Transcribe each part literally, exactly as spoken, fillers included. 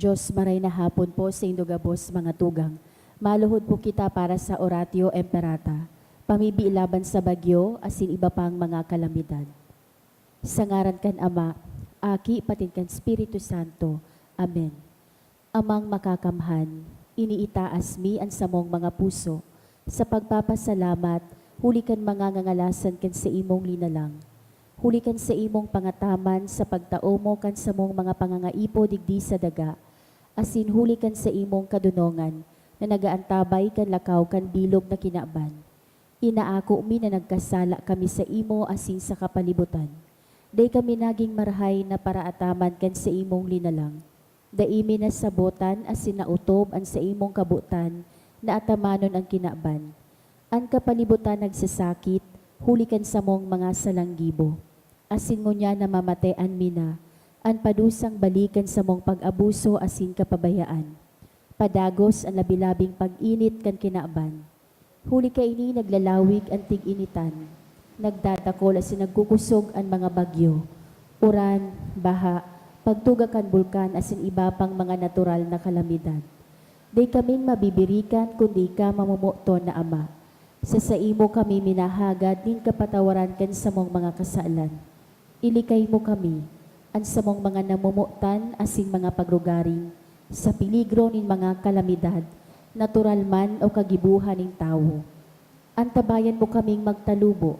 Dios, maray na hapon po saindo gabos, mga tugang. Maluhod po kita para sa Oratio Imperata, pamibi laban sa bagyo asin iba pang mga kalamidad. Sa ngaran kan Ama, Aki, patin kan Espiritu Santo. Amen. Amang Makakamhan, iniitaas mi an samong mga puso sa pagpapasalamat huli kan mga ngangalasan kan saimong linalang, huli kan saimong pangataman sa pagtao mo kan samong mga pangangaipo digdi sa daga, asin huli kan saimong kadonongan na nagaantabay kan lakaw kan bilog na kinaban. Inaako mi na nagkasala kami saimo asin sa kapalibutan. Dai kami nagin marahay na paraataman kan saimong linalang. Dai mi nasabotan asin naotob an saimong kabotan na atamanon an kinaban. An kapalibutan nagsasakit huli kan samong mga salang gibo. Asin ngunyan namamatean mi na an padusang bali kan samong pag-abuso asin kapabayaan. Padagos an labi-labing pag-init kan kinaban. Huli kaini naglalawig an tig-initan, nagdadakol asin nagkukosog an mga bagyo, uran, baha, pagtuga kan bulkan asin iba pang mga natural na kalamidad. Dai kaming mabibirikan kundi ika, mamomoton na Ama. Sa saimo kami minahagad nin kapatawaran kan samong mga kasalan. Ilikay mo kami, an samong mga namomotan asin mga pagrugaring, sa peligro nin mga kalamidad, natural man o kagibohan nin tawo. Antabayan mo kaming magtalubo,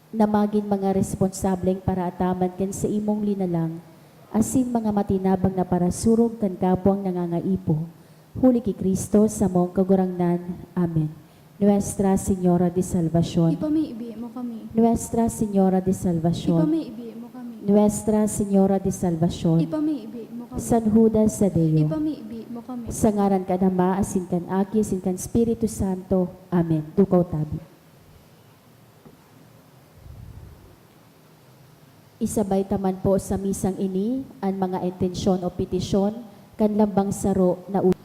na magin mga responsableng paraataman kan saimong linalang, asin mga matinabang na parasurog kan kapwang nangangaipo. Huli ki Cristo, samong Kagurangnan. Amen. Nuestra Señora de Salvacion. Ipamibi mo kami. Nuestra Señora de Salvacion. Ipamibi mo kami. Nuestra Señora de Salvacion. Ipamibi mo kami. San Judas Tadeo. Ipamibi mo kami. Sa ngaran kan Ama, asin kan Aki, asin kan Espiritu Santo. Amen. Dukaw tabi. Isabay ta man po sa misang ini an mga intensyon o petisyon kan lambang saro na u-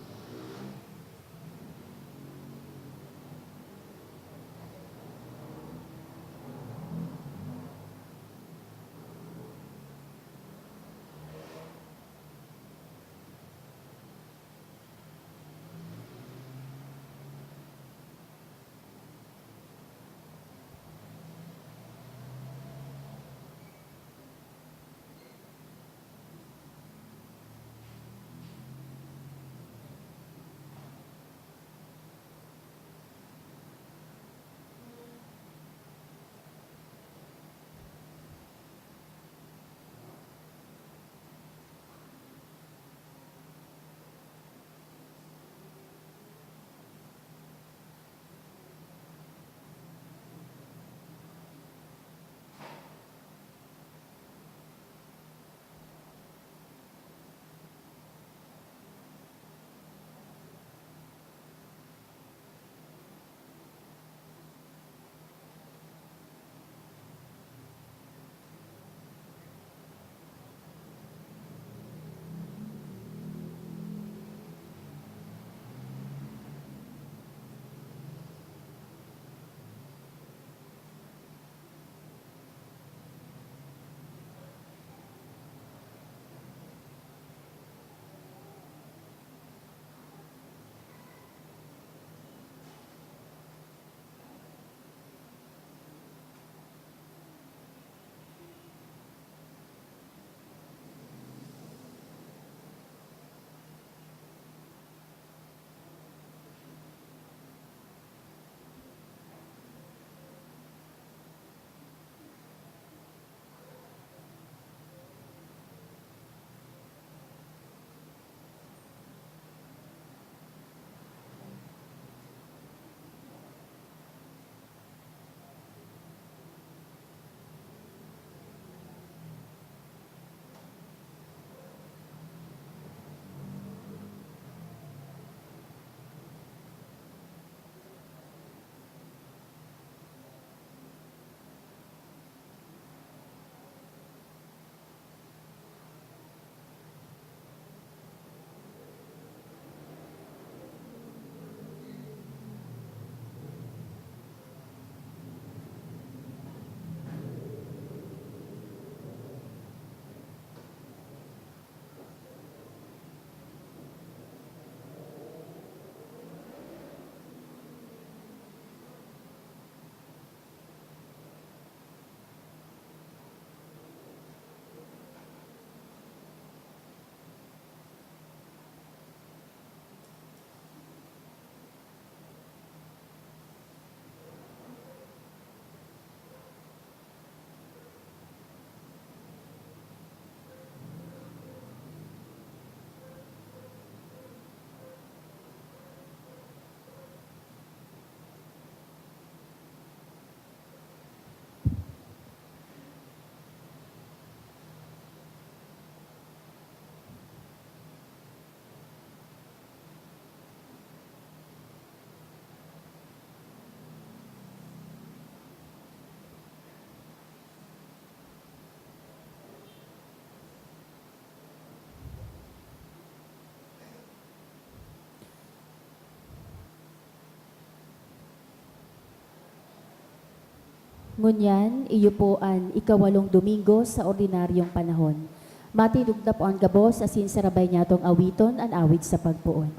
Ngunyan, iyo po an ikawalong Domingo sa ordinaryong panahon. Matindog na po an gabos asin sarabay niyatong awiton an awit sa pagpoon.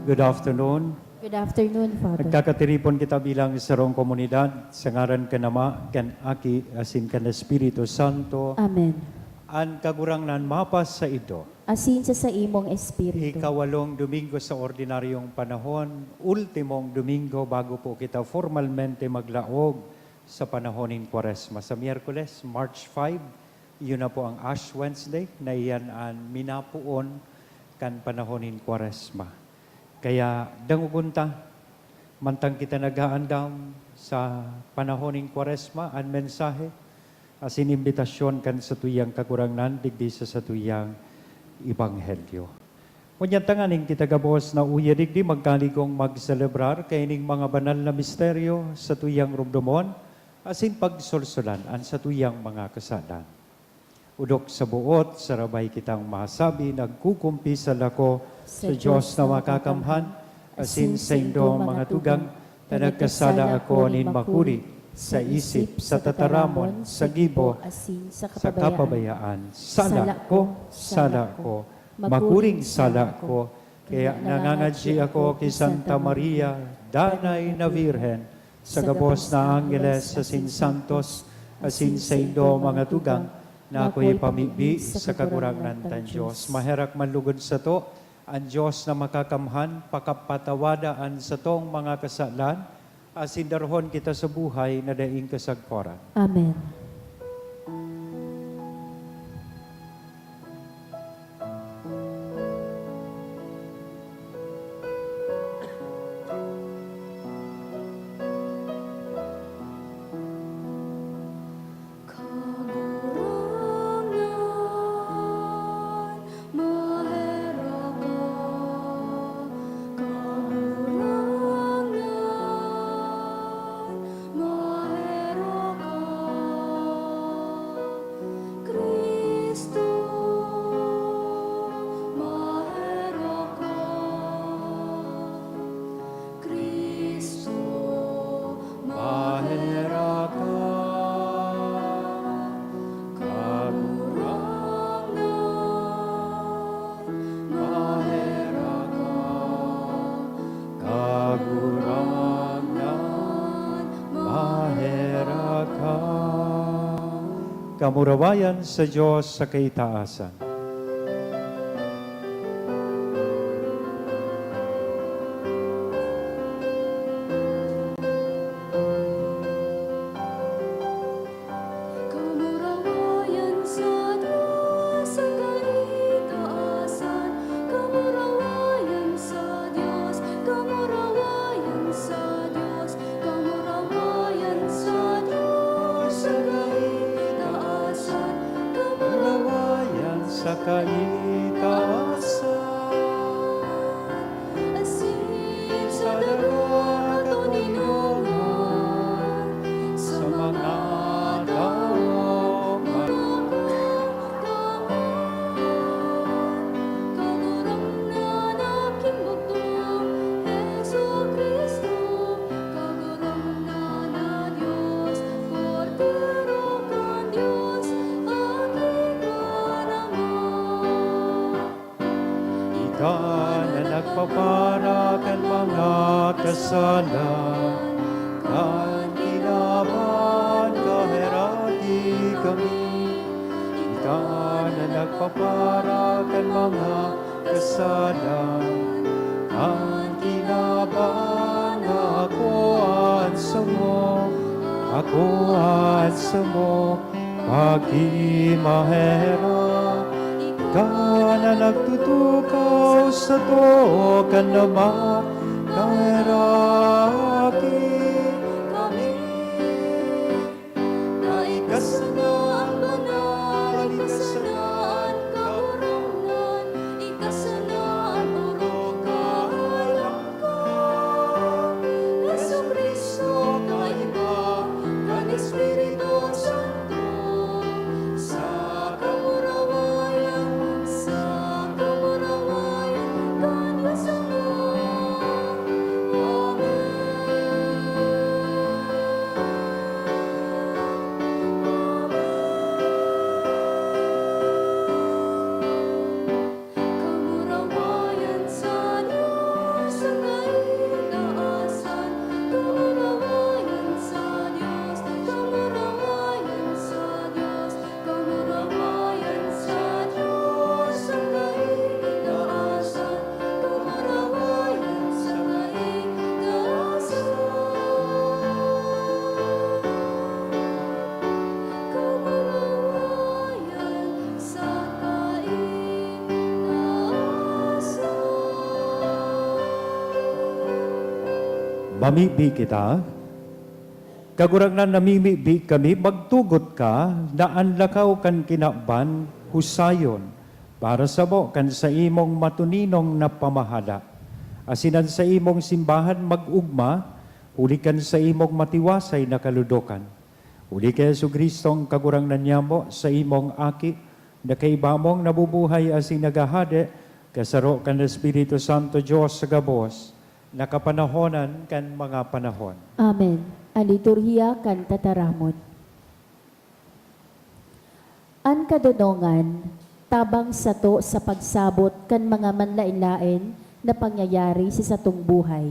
Good afternoon. Good afternoon, Father. Nagkakatiripon kita bilang sarong komunidad, sa ngaran kan Ama, kan Aki, asin kan Espiritu Santo. Amen. An Kagurangnan mapasaindo. Asin sa saimong espiritu. Ikawalong Domingo sa ordinaryong panahon, ultimong Domingo bago po kita formalmente maglaog sa panahon nin Kwaresma. Sa Miyerkules, March five, iyon na po ang Ash Wednesday, na iyan an minapoon kan panahon nin Kwaresma. Kaya dangogon ta, mantang kita nag-aandam sa panahon nin Kwaresma, an mensahe asin imbitasyon kan satuyang Kagurangnan digdi sa satuyang Ebanghelyo. Ngunyan tanganing kita gabos na uya digdi, magkaligong magselebrar kaining mga banal na misteryo satuyang romdomon asin pagsolsolan an satuyang mga kasalan. Odok sa boot, sarabay kitang masabi, "Nagkukumpisal ako sa Dios na makakamhan, asin saindo, mga tugang, na nagkasala ako nin makuri, sa isip, sa tataramon, sa gibo, sa kapabayaan. Sala ko, sala ko, makuring sala ko." Kaya nangangadji ako ki Santa Maria, Danay na Birhen, sa gabos na anggeles asin santos, asin saindo, mga tugang, na ako ipamibi sa Kagurangnan tang Dios. Maherak man lugod sato an Dios na makakamhan, pakapatawada an satong mga kasalan, asin darahon kita sa buhay na daing kasagkoran. Amen. Kagurangnan, maherak ka. Kagurangnan, maherak ka. Cristo, maherak ka. Cristo, maherak ka. Kagurangnan, maherak ka. Kagurangnan, maherak ka. Kamurawayan sa Dios sa kaitaasan. Kamurawayan sa Dios sa kaitaasan. Kamurawayan sa Dios, kamurawayan sa Dios, kamurawayan sa Dios sa kaitaasan. Kamurawayan sa kaitaasan. Asin sa daga na toninongan sa mga tawo. Kagurangnan na kinugtong, Jesu-Cristo, Kagurangnan na Dios, Kordero kan Dios, Aki kan Ama. Ika na nagpapara kan mga kasalan kan kinaban, kaheraki kami. Ika na nagpapara kan mga kasalan kan kinaban, ako an samo, ako an samo. Pagkimaherak, ika na nagtutukaw sa too kan Ama, kaheraki kami. Mamibi kita. Kagurangnan, namimibi kami, magtugot ka na an lakaw kan kinaban husayon para sabo kan saimong matuninong na pamahala, asin an saimong simbahan mag-ogma huli kan saimong matiwasay na kaludokan. Huli ki Jesu-Cristo, an Kagurangnan nyamo, saimong Aki, na kaiba mong nabubuhay asin naghahade, kasaro kan Espiritu Santo, Dios sa gabos, na kapanahonan kan mga panahon. Amen. An liturhiya kan tataramon. An kadonongan tabang sato sa pagsabot kan mga manlaen-laen na pangyayari sa satong buhay.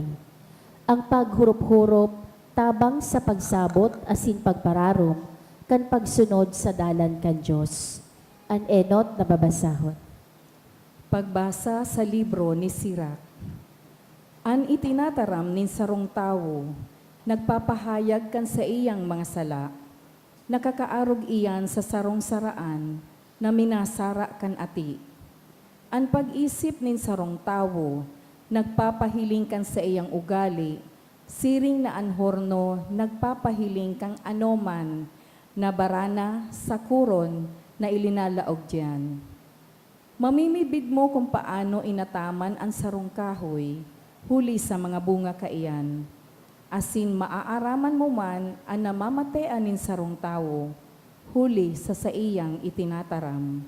Ang paghurop-hurop tabang sa pagsabot asin pagpararom kan pagsunod sa dalan kan Dios. An enot na babasahon. Pagbasa sa libro ni Sirak. An itinataram nin sarong tawo nagpapahayag kan saiyang mga sala. Nakakaarog iyan sa sarong saraan na minasara kan ati. An pag-isip nin sarong tawo nagpapahiling kan saiyang ugali, siring na an horno nagpapahiling kan anoman na barana sa koron na ilinalaog diyan. Mamimibid mo kung paano inataman an sarong kahoy huli sa mga bunga kaiyan, asin maaaraman mo man an namamatean nin sarong tawo huli sa saiyang itinataram.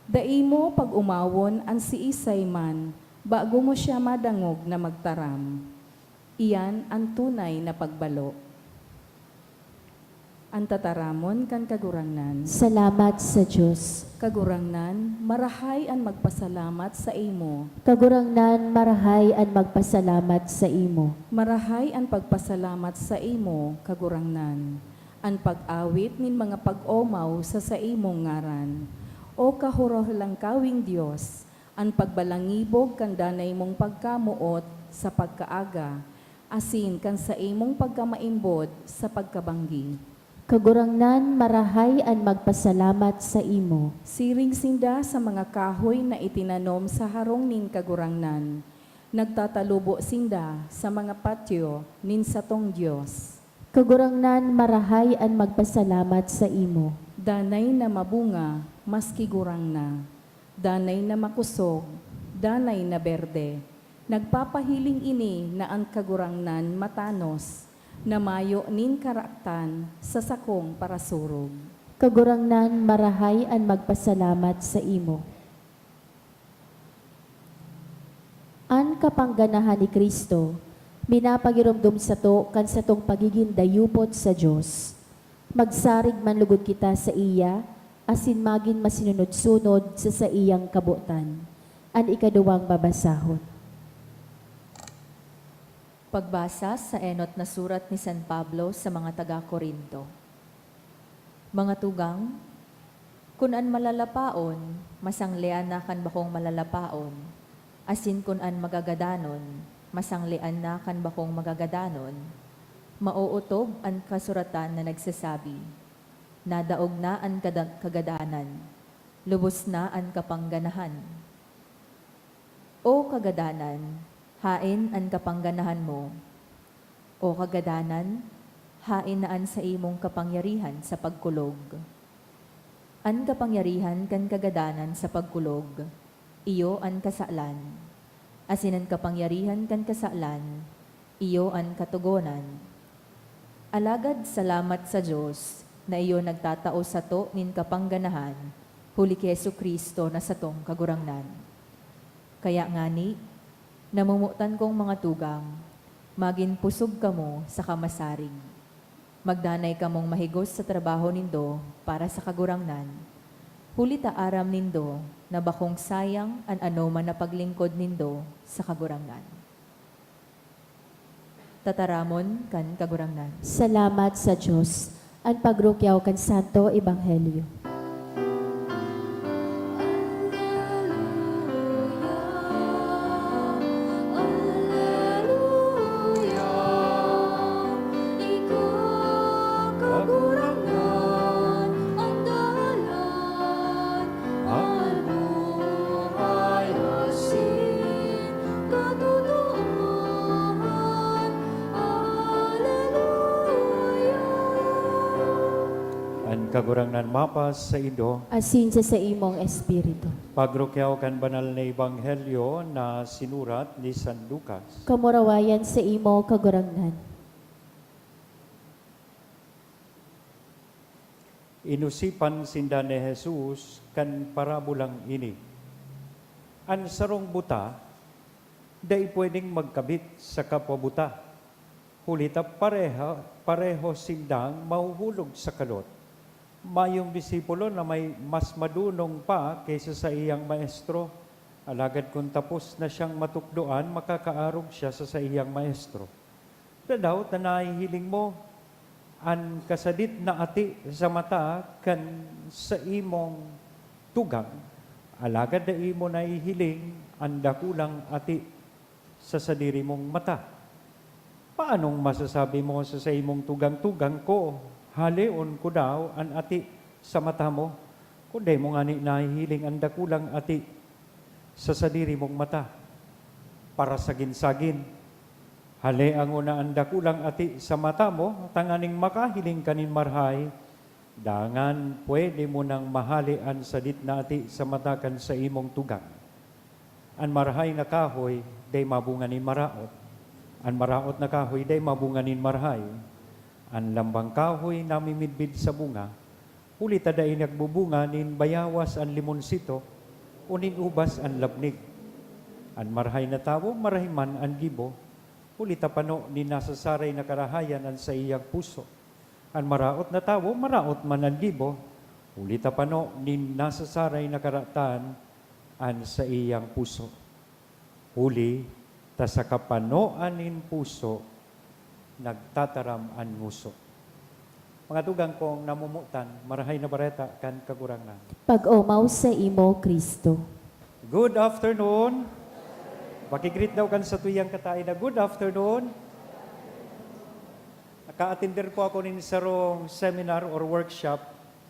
Dai mo pag-omawon an siisay man bago mo siya madangog na magtaram. Iyan an tunay na pagbalo. An tataramon kan Kagurangnan. Salamat sa Dios. Kagurangnan, marahay an magpasalamat saimo. Kagurangnan, marahay an magpasalamat saimo. Marahay an pagpasalamat saimo, Kagurangnan, an pag-awit nin mga pag-omaw sa saimong ngaran. O kahorohalangkawing Dios, an pagbalangibog kan danay mong pagkamoot sa pagkaaga, asin kan saimong pagkamaimbod sa pagkabanggi. Kagurangnan, marahay an magpasalamat saimo. Siring sinda sa mga kahoy na itinanom sa harong nin Kagurangnan. Nagtatalubo sinda sa mga patyo nin satong Dios. Kagurangnan, marahay an magpasalamat saimo. Danay na mabunga, maski gurang na. Danay na makosog, danay na berde. Nagpapahiling ini na an Kagurangnan matanos, na mayo nin karatan sa sakong parasurog. Kagurangnan, marahay an magpasalamat saimo. An kapangganahan ni Cristo minapagiromdom sato kan satong pagigin dayupot sa Dios. Magsarig man logod kita saiya asin magin masinunod-sunod sa saiyang kabotan. An ikaduwang babasahon. Pagbasa sa enot na surat ni San Pablo sa mga taga Corinto. Mga tugang, kun an malalapaon masanglean na kan bakong malalapaon, asin kun an magagadanon masanglean na kan bakong magagadanon, maootob an kasuratan na nagsasabi, "Nadaog na an kada-, kagadanan, lubos na an kapangganahan." O kagadanan, haen an kapangganahan mo? O kagadanan, haen na an saimong kapangyarihan sa pagkulog? An kapangyarihan kan kagadanan sa pagkulog, iyo an kasalan, asin an kapangyarihan kan kasalan, iyo an katogonan. Alagad salamat sa Dios na iyo nagtatao sato nin kapangganahan huli ki Jesu-Cristo na satong Kagurangnan. Kaya ngani, namomotan kong mga tugang, magin pusog kamo saka masarig. Magdanay kamong mahigos sa trabaho nindo para sa Kagurangnan, huli ta aram nindo na bakong sayang an anoman na paglingkod nindo sa Kagurangnan. Tataramon kan Kagurangnan. Salamat sa Dios. An pagrukyaw kan Santo Ebanghelyo. Kagurangnan mapas saindo. Asin sa saimong espiritu. Pagrukyaw kan banal na ebanghelyo na sinurat ni San Lucas. Kamurawayan saimo, Kagurangnan. Inusipan sinda ni Jesus kan parabolang ini. An sarong buta dai pwedeng magkabit sa kapwa buta, huli ta pareha, pareho sindang mahuhulog sa kalot. Mayong disipulo na may mas madunong pa kaysa saiyang maestro, alagad kun tapos na siyang matukdoan, makakaarog siya sa saiyang maestro. Tadaw ta nahihiling mo an kasadit na ati sa mata kan saimong tugang, alagad dai mo nahihiling an dakulang ati sa sadiri mong mata. Paanong masasabi mo sa saimong tugang, "Tugang ko, haleon ko daw an ati sa mata mo," kun dai mo ngani nahihiling an dakulang ati sa sadiri mong mata? Parasagin-sagin, haleon ngona an dakulang ati sa mata mo tanganing makahiling ka nin marahay, dangan pwede mo nang mahale an sadit na ati sa mata kan saimong tugang. An marahay na kahoy dai mabunga nin maraot. An maraot na kahoy dai mabunga nin marahay. An lambang kahoy namimidbid sa bunga, huli ta dai nagbubunga nin bayawas an limonsito o nin ubas an labnig. An marahay na tawo, marahay man an gibo, huli ta pano nin nasa saray na karahayan an saiyang puso. An maraot na tawo, maraot man an gibo, huli ta pano nin nasa saray na karatan an saiyang puso. Huli ta sa kapanoan nin puso nagtataram an ngoso. Mga tugang kong namomotan, Marahay na Bareta kan Kagurangnan. Pag-omaw saimo, Cristo. Good afternoon. Paki-greet daw kan satuyang kataed na, "Good afternoon." Naka-attender po ako nin sarong seminar or workshop.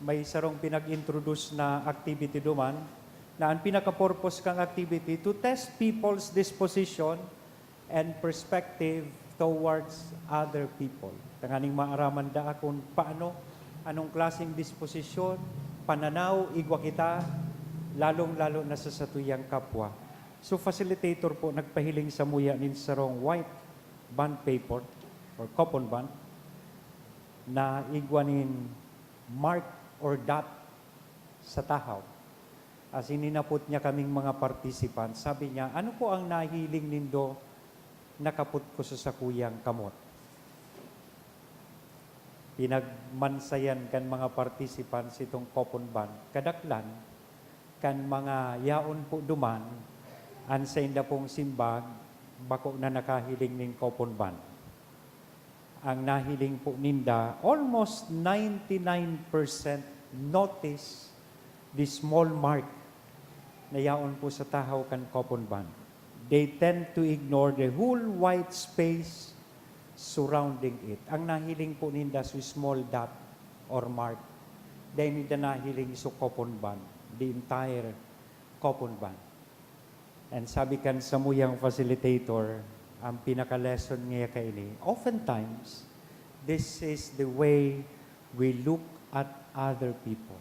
May sarong pinag-introduce na activity duman, na an pinaka-purpose kang activity to test people's disposition and perspective towards other people. Tanganing maaraman daa kun paano, anong klaseng disposisyon, pananaw, igwa kita, lalong-lalo na sa satuyang kapwa. So, facilitator po, nagpahiling samuya nin sarong white bond paper or coupon bond na igwa nin mark or dot sa tahaw. Asin hinapot niya kaming mga participants. Sabi niya, "Ano po ang nahiling nindo na kapot ko sa sakuyang kamot?" Pinagmansayan kan mga participants itong coupon bond. Kadaklan kan mga yaon po duman, an sainda pong simbag, bako na nakahiling nin coupon bond. Ang nahiling po ninda, almost ninety-nine percent notice the small mark na yaon po sa tahaw kan coupon bond. They tend to ignore the whole white space surrounding it. Ang nahiling po ninda so small dot or mark, dai ninda nahiling so coupon bond, the entire coupon bond. And sabi kan samuyang facilitator, ang pinaka-lesson niya kaini, oftentimes, this is the way we look at other people.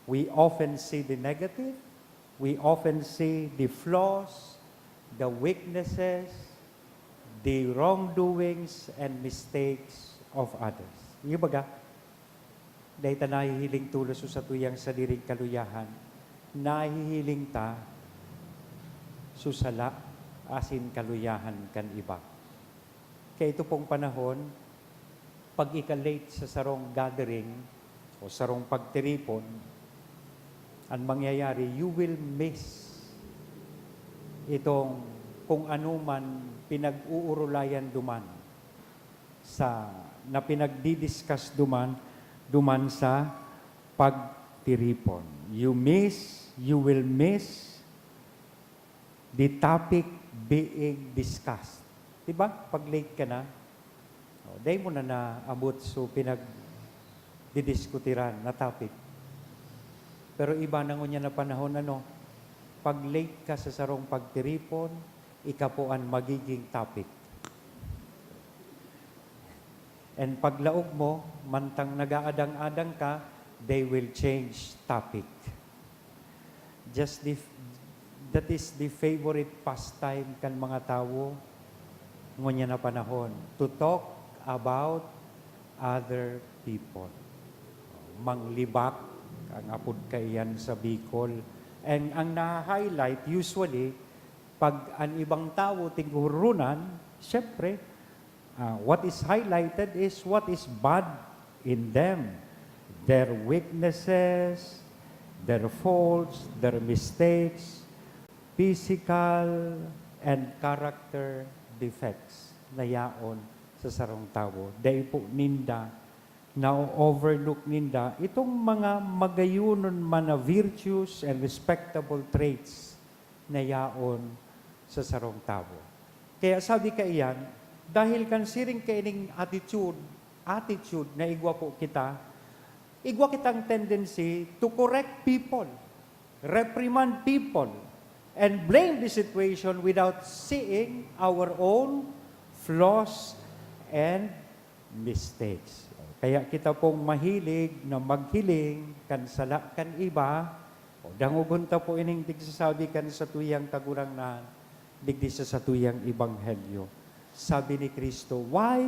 We often see the negative, we often see the flaws, the weaknesses, the wrongdoings and mistakes of others. Yung baga, dai ta nahihiling tolos so satuyang sadiring kaluyahan, nahihiling ta so sala asin kaluyahan kan iba. Kaya ito pong panahon, pag ika-late sa sarong gathering o sarong pagtiripon, ang mangyayari, you will miss itong kung ano man pinag-uurulayan duman sa, na pinagdi-discuss duman, duman sa pagtiripon. You miss, you will miss the topic being discussed. Diba? Pag late ka na, oh, dai mo na naabot so pinagdidiskutiran na topic. Pero iba na ngunyan na panahon, ano, pag late ka sa sarong pagtiripon, ika po an magiging topic. And paglaog mo, mantang nag-aadang-adang ka, they will change topic. Just the, that is the favorite pastime kan mga tawo ngunyan na panahon, to talk about other people. Manglibak ang apod kaiyan sa Bicol. And ang na-highlight, usually, pag an ibang tawo tigurrunan, syempre, ah, what is highlighted is what is bad in them. Their weaknesses, their faults, their mistakes, physical and character defects na yaon sa sarong tawo. Dai po ninda, na-overlook ninda itong mga magayonon man na virtues and respectable traits na yaon sa sarong tawo. Kaya sabi kaiyan, dahil kan siring kaining attitude, attitude na igwa po kita, igwa kitang tendency to correct people, reprimand people, and blame the situation without seeing our own flaws and mistakes. Kaya kita pong mahilig na maghiling kan sala kan iba, o dangogon ta po ining tigsasabi kan satuyang Kagurangnan, digdi sa satuyang Ebanghelyo. Sabi ni Cristo, "Why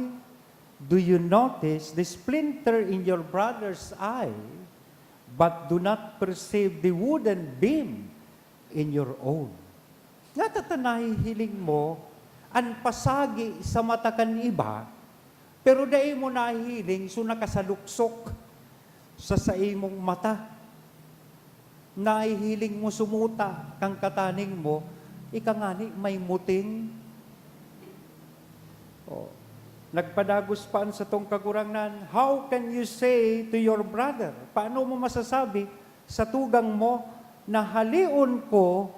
do you notice the splinter in your brother's eye, but do not perceive the wooden beam in your own?" Nga ta nahihiling mo an pasagi sa mata kan iba, pero dai mo nahihiling so nakasaluksok sa saimong mata. Nahihiling mo sumuta kan kataning mo, ika ngani may muting. Oh. Nagpadagos pa an satong Kagurangnan, "How can you say to your brother?" Paano mo masasabi sa tugang mo na haleon ko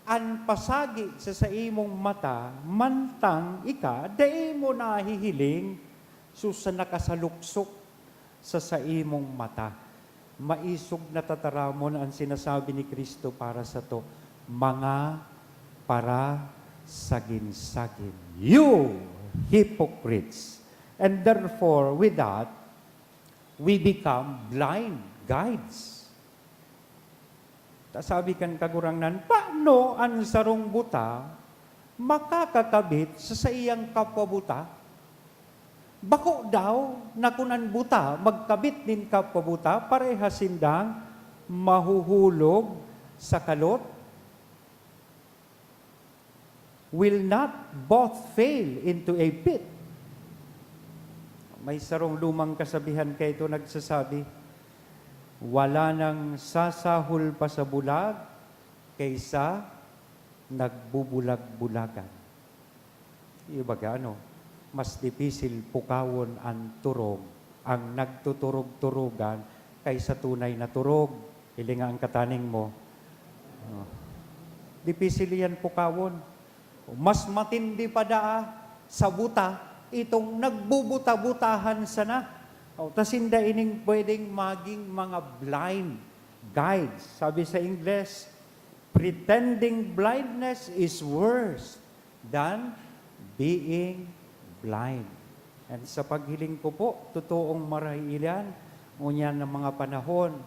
an pasagi sa saimong mata, mantang ika dai mo nahihiling so sa nakasaluksok sa saimong mata? Maisog na tataramon an sinasabi ni Cristo para sato, mga parasaginsagin. You hypocrites! And therefore, with that, we become blind guides. Ta sabi kan Kagurangnan, "Paano an sarong buta makakakabit sa saiyang kapwa buta? Bako daw na kun an buta magkabit nin kapwa buta, parehas sindang mahuhulog sa kalot? Will not both fall into a pit?" May sarong lumang kasabihan kaito nagsasabi, "Wala nang sasahol pa sa bulag kaysa nagbubulag-bulagan." Ibaga, ano, mas dipisil pukawon an turog, ang nagtuturog-turugan, kaysa tunay na turog. Hilinga ang kataning mo. Oh. Dipisil iyan pukawon. Mas matindi pa daa sa buta itong nagbubuta-butahan sana. O, ta sinda ining pwedeng maging mga blind guides. Sabi sa Ingles, "Pretending blindness is worse than being blind." And sa paghiling ko po, totoong marahilan, ngunyan na mga panahon,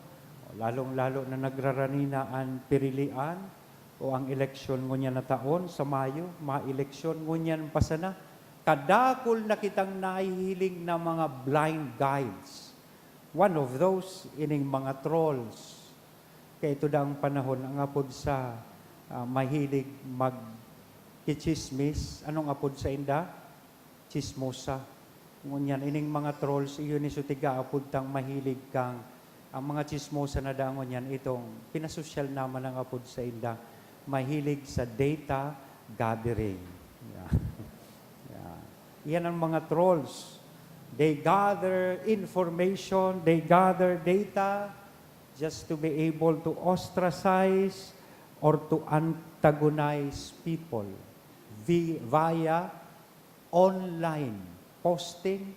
lalong-lalo na nagrarani na an pirilian o ang eleksyon ngunyan na taon, sa Mayo, maeleksyon ngunyan pa sana, kadakul na kitang nahihiling na mga blind guides. One of those, ining mga trolls. Kaya ito daang panahon, ang apod sa, ah, mahilig magkichismis, anong apod sa inda? Chismosa. Ngunyan, ining mga trolls, iyo ni so tiga-apod tang mahilig kang, ang mga chismosa na daang ngunyan, itong pinasosyal naman ang apod sa inda, mahilig sa data gathering. Yeah. Yeah. Iyan ang mga trolls. They gather information, they gather data just to be able to ostracize or to antagonize people vi-, via online posting,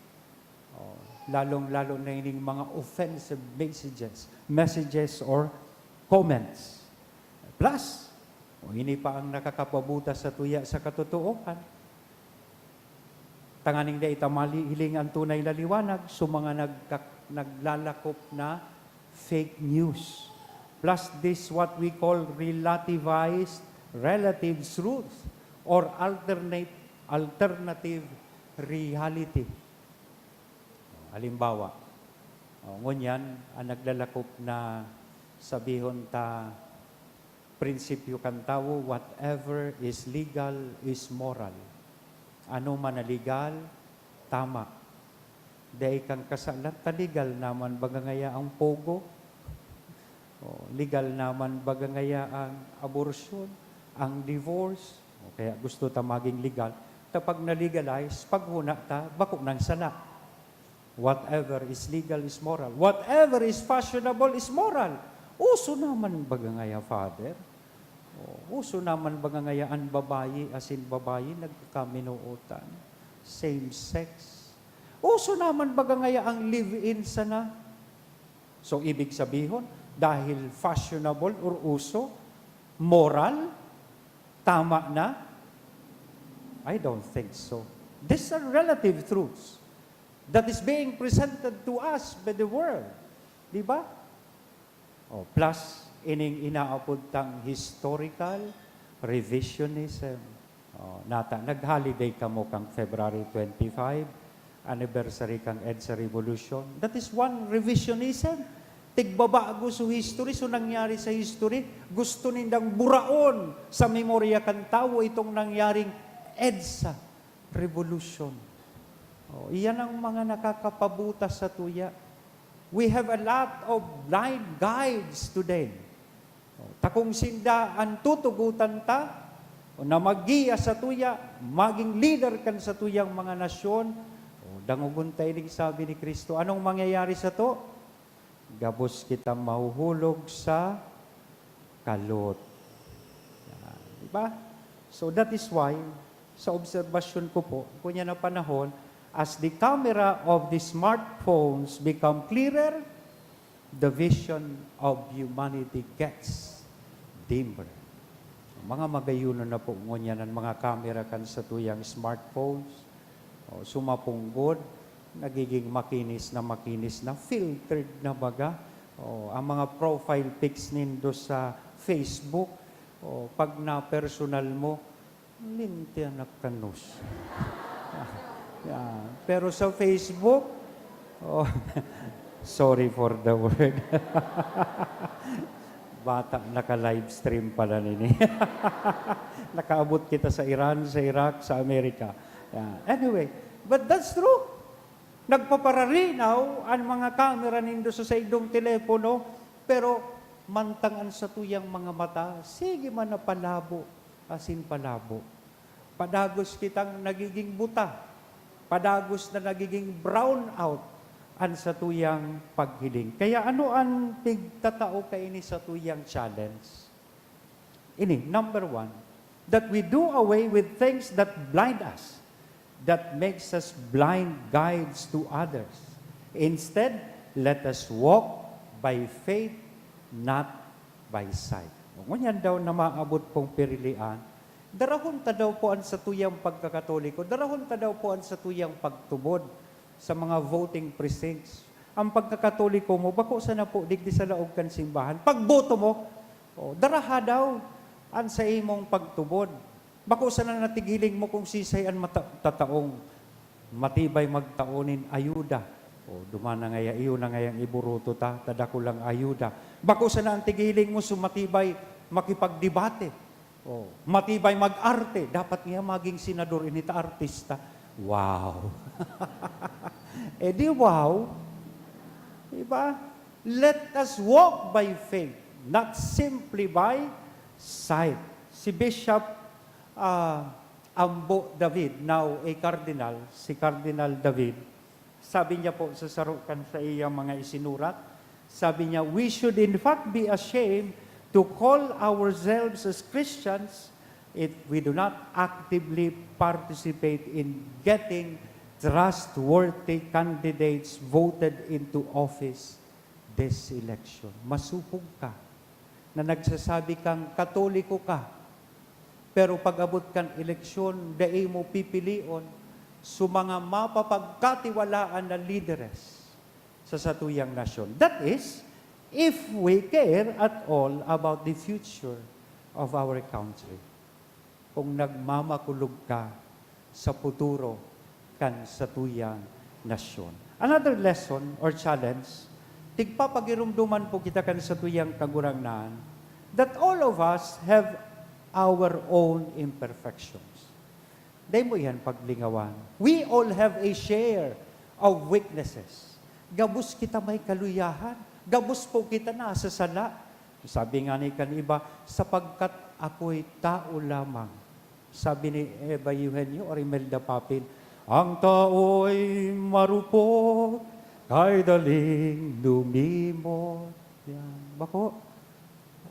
oh, lalong-lalo na ining mga offensive messages, messages or comments. Plus, o ini pa ang nakakapabuta sa tuya sa katotoohan. Tanganing dai ta mahiling an tunay na liwanag, so mga nagka-, naglalakop na fake news. Plus this what we call relativized, relative truth or alternate, alternative reality. Halimbawa, oh, ngunyan, an naglalakop na sabihon ta, prinsipyo kan tawo, whatever is legal is moral. Ano man na legal, tama. Dai kang kasalan, ta legal naman baga ngaya ang pogo? O, legal naman baga ngaya ang abortion, ang divorce? O, kaya gusto ta maging legal. Ta pag na-legalize, paghuna ta, bako nang sala. Whatever is legal is moral. Whatever is fashionable is moral. Uso naman baga ngaya, Father? O, uso naman baga ngaya an babayi asin babayi nagkakaminootan? Same sex? Uso naman baga ngaya ang live-in sana? So, ibig sabihon, dahil fashionable or uso, moral, tama na? I don't think so. These are relative truths that is being presented to us by the world. Di ba? Oh, plus, ining inaapod tang historical revisionism. Oh, nata, nag-holiday kamo kang February twenty-five, anniversary kang EDSA Revolution. That is one revisionism. Tigbabago so history, so nangyari sa history, gusto nindang buraon sa memorya kan tawo itong nangyaring EDSA Revolution. Oh, iyan ang mga nakakapabutas sa tuya. We have a lot of blind guides today. Oh, ta kung sinda an tutugotan ta, o na maggiya sa tuya, maging leader kan satuyang mga nasyon, oh, dangogon ta ining sabi ni Cristo. Anong mangyayari sato? Gabos kita mahuhulog sa kalot. Yan. Di ba? So that is why, sa obserbasyon ko po, kunya na panahon, as the camera of the smartphones become clearer, the vision of humanity gets dimmer. Mga magayonon na po ngunyan an mga kamera kan satuyang smartphones. O, sumapunggod, nagiging makinis na makinis na, filtered na baga. O, ang mga profile pics nindo sa Facebook, o, pag na-personal mo, linti an nakanos. Yan. Pero sa Facebook, oh, sorry for the word. Bata, naka-livestream pala nini. Nakaabot kita sa Iran, sa Iraq, sa Amerika. Yan. Anyway, but that's true. Nagpapararinaw an mga kamera nindo sa saindong telepono, pero mantang an satuyang mga mata, sige man na palabo asin palabo. Padagos kitang nagiging buta. Padagos na nagiging brown out an satuyang paghiling. Kaya ano an pigtatao kaini satuyang challenge? Ini, number one, that we do away with things that blind us, that makes us blind guides to others. Instead, let us walk by faith, not by sight. Ngunyan daw na maabot pong pirilian, darahon ta daw po an satuyang pagkakatoliko, darahon ta daw po an satuyang pagtubod sa mga voting precincts. Ang pagkakatoliko mo, bako sana po digdi sa laog kan simbahan. Pagboto mo, oh, daraha daw an sa imong pagtubod. Bako sana natighiling mo kung sisay an mata-, tataong matibay magtao nin ayuda. O, duman na ngaya, iyo na ngayang iburuto ta, ta dakulang ayuda. Bako sana an tighiling mo so matibay makipagdebate. O, matibay mag-arte. Dapat niya maging senador, ini ta artista. Wow! Eh di wow! Diba? Let us walk by faith, not simply by sight. Si Bishop, ah, Ambo David, now a cardinal, si Cardinal David, sabi niya po sa saro kan sa iyang mga isinurat, sabi niya, "We should in fact be ashamed to call ourselves as Christians if we do not actively participate in getting trustworthy candidates voted into office this election." Masupog ka na nagsasabi kang Katoliko ka, pero pag-abot kan eleksyon, dai mo pipilion So, mga mapapagkatiwalaan na lideres sa satuyang nasyon. That is, if we care at all about the future of our country. Kung nagmamakulog ka sa futuro kan satuyang nasyon. Another lesson or challenge, tigpapagirumduman po kita kan satuyang Kagurangnan that all of us have our own imperfections. Dai mo iyan paglingawan. We all have a share of weaknesses. Gabos kita may kaluyahan. Gabos po kita nasasala. Sabi nga ni kan iba, "Sapagkat ako'y tao lamang." Sabi ni Eva Eugenio or Imelda Papin, "Ang tao'y marupok, kay daling lumimot." Yan. Bako,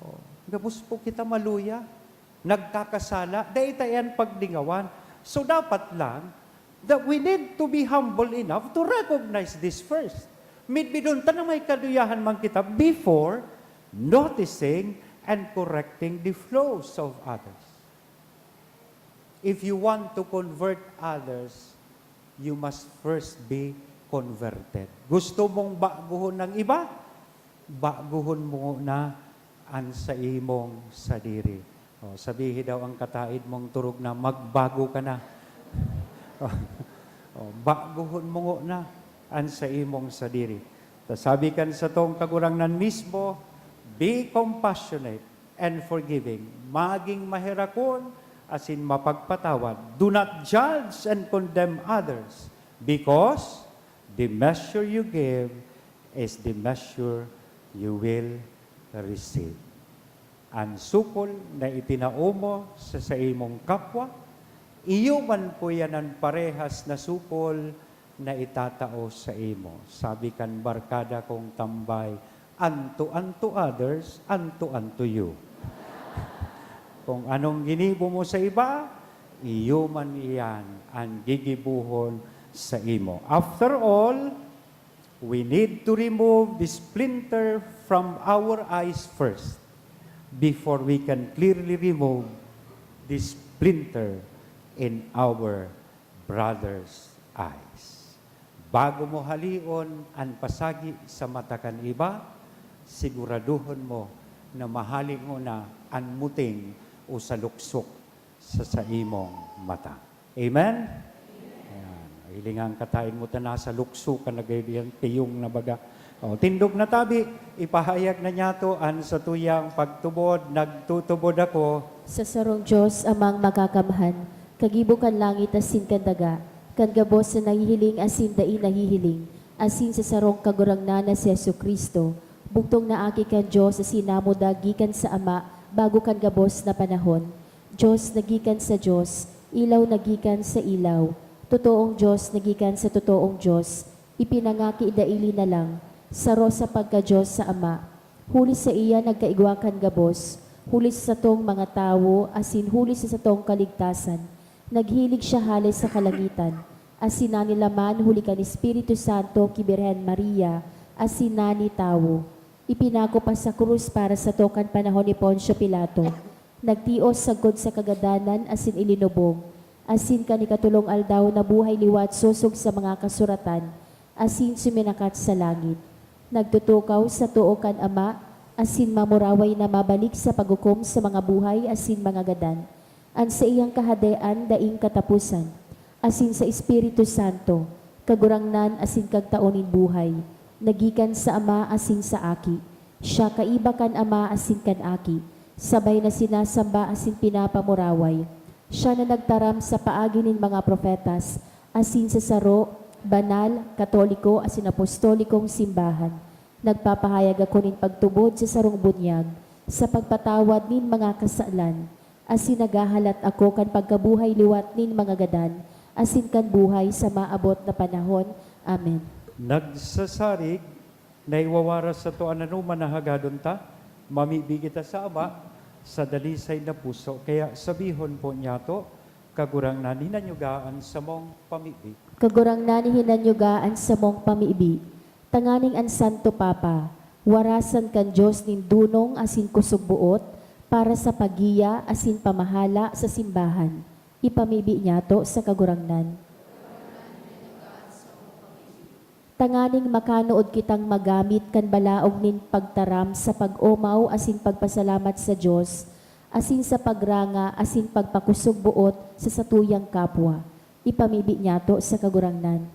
oh, gabos po kita maluya. Nagkakasala, dai ta iyan paglingawan. So, dapat lang that we need to be humble enough to recognize this first. Midbidon ta na may kaluyahan man kita before noticing and correcting the flaws of others. If you want to convert others, you must first be converted. Gusto mong baguhon ng iba? Baguhon mo na an saimong sadiri. O, sabihi daw ang kataid mong turog na, "Magbago ka na." O, baguhon mo na an saimong sadiri. Ta sabi kan satong Kagurangnan mismo, "Be compassionate and forgiving." Maging maherakon asin mapagpatawad. Do not judge and condemn others, because the measure you give is the measure you will receive. An sukol na itinao mo sa saimong kapwa, iyo man po yan an parehas na sukol na itatao saimo. Sabi kan barkada kong tambay, "Unto, unto others, unto, unto you." Kung anong ginibo mo sa iba, iyo man iyan an gigibohon saimo. After all, we need to remove the splinter from our eyes first before we can clearly remove the splinter in our brother's eyes. Bago mo halion an pasagi sa mata kan iba, siguraduhon mo na mahali mo na an muting o saluksok sa saimong mata. Amen? Ayan. Hilingan ka ta, imo ta nasa lukso ka na gayod diyan, piyong na baga. O, tindog na tabi, ipahayag na niyato an satuyang pagtubod. Nagtutubod ako sa sarong Dios, Amang Makakamhan, kagibo kan langit asin kan daga, kan gabos na nahihiling asin dai nahihiling, asin sa sarong Kagurangnan na si Jesu-Cristo, bugtong na Aki kan Dios asin namuda gikan sa Ama bago kan gabos na panahon. Dios na gikan sa Dios, ilaw na gikan sa ilaw, totoong Dios na gikan sa totoong Dios, ipinangaki daili na lang, saro sa pagka-Dios sa Ama. Huli saiya nagkaigwa kan gabos, huli sa satong mga tawo, asin huli sa satong kaligtasan, naghilig siya hale sa kalangitan, asin nanilaman huli kan Espiritu Santo ki Birhen Maria, asin nani tawo. Ipinako pa sa krus para sato kan panahon ni Poncio Pilato. Nagtios sagkod sa kagadanan asin ilinubong, asin kan ikatolong aldaw nabuhay liwat sosog sa mga kasuratan, asin suminakat sa langit. Nagtutukaw sa too kan Ama, asin mamuraway na mabalik sa paghukom sa mga buhay asin mga gadan. An saiyang kahadean daing kataposan, asin sa Espiritu Santo, Kagurangnan asin Kagtao nin buhay, na gikan sa Ama asin sa Aki. Siya kaiba kan Ama asin kan Aki, sabay na sinasamba asin pinapamuraway. Siya na nagtaram sa paagi nin mga propetas, asin sa saro, banal, katoliko asin apostolikong simbahan. Nagpapahayag ako nin pagtubod sa sarong bunyag, sa pagpatawad nin mga kasalan, asin naghahalat ako kan pagkabuhay liwat nin mga gadan, asin kan buhay sa maabot na panahon. Amen. Nagsasarig na iwawaras sato an anoman na hagadon ta, mamibi kita sa Ama, sa dalisay na puso. Kaya sabihon po niyato, Kagurangnan, hinanyuga an samong pamibi. Kagurangnan, hinanyuga an samong pamibi. Tanganing an Santo Papa, warasan kan Dios nin dunong asin kusog-boot para sa paggiya asin pamahala sa simbahan. Ipamibi niyato sa Kagurangnan. tanganing makanood kitang magamit kan balaog nin pagtaram sa pag-omaw asin pagpasalamat sa Dios, asin sa pagranga asin pagpakosog boot sa satuyang kapwa. Ipamibi niyato sa Kagurangnan.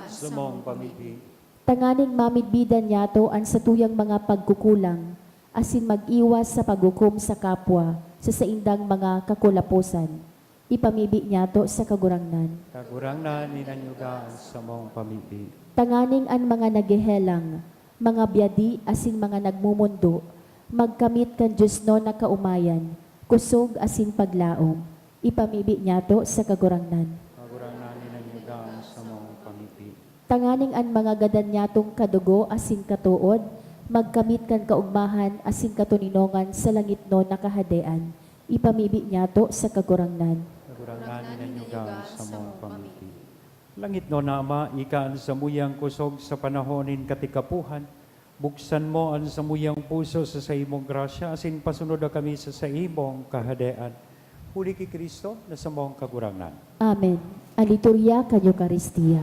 Samong pamibi. Tanganing mamidbidan niyato an satuyang mga pagkukulang, asin mag-iwas sa paghukom sa kapwa sa saindang mga kakulaposan. Ipamibi niyato sa Kagurangnan. Kagurangnan, hinanyuga an samong pamibi. Tanganing an mga naghehelang, mga byadi asin mga nagmomondo magkamit kan diosnon na kaomayan, kosog asin paglaom. Ipamibi niyato sa Kagurangnan. Kagurangnan, hinanyuga an samong pamibi. Tanganing an mga gadan niyatong kadugo asin katood magkamit kan kaogmahan asin katoninongan sa langitnon na Kahadean. Ipamibi niyato sa Kagurangnan. Kagurangnan, hinanyuga an samong pamibi. Langitnon na Ama, ika an samuyang kosog sa panahon nin katikapohan. Buksan mo an samuyang puso sa saimong grasya asin pasunoda kami sa saimong Kahadean. Huli ki Cristo na samong Kagurangnan. Amen. An liturya kan Eukaristia.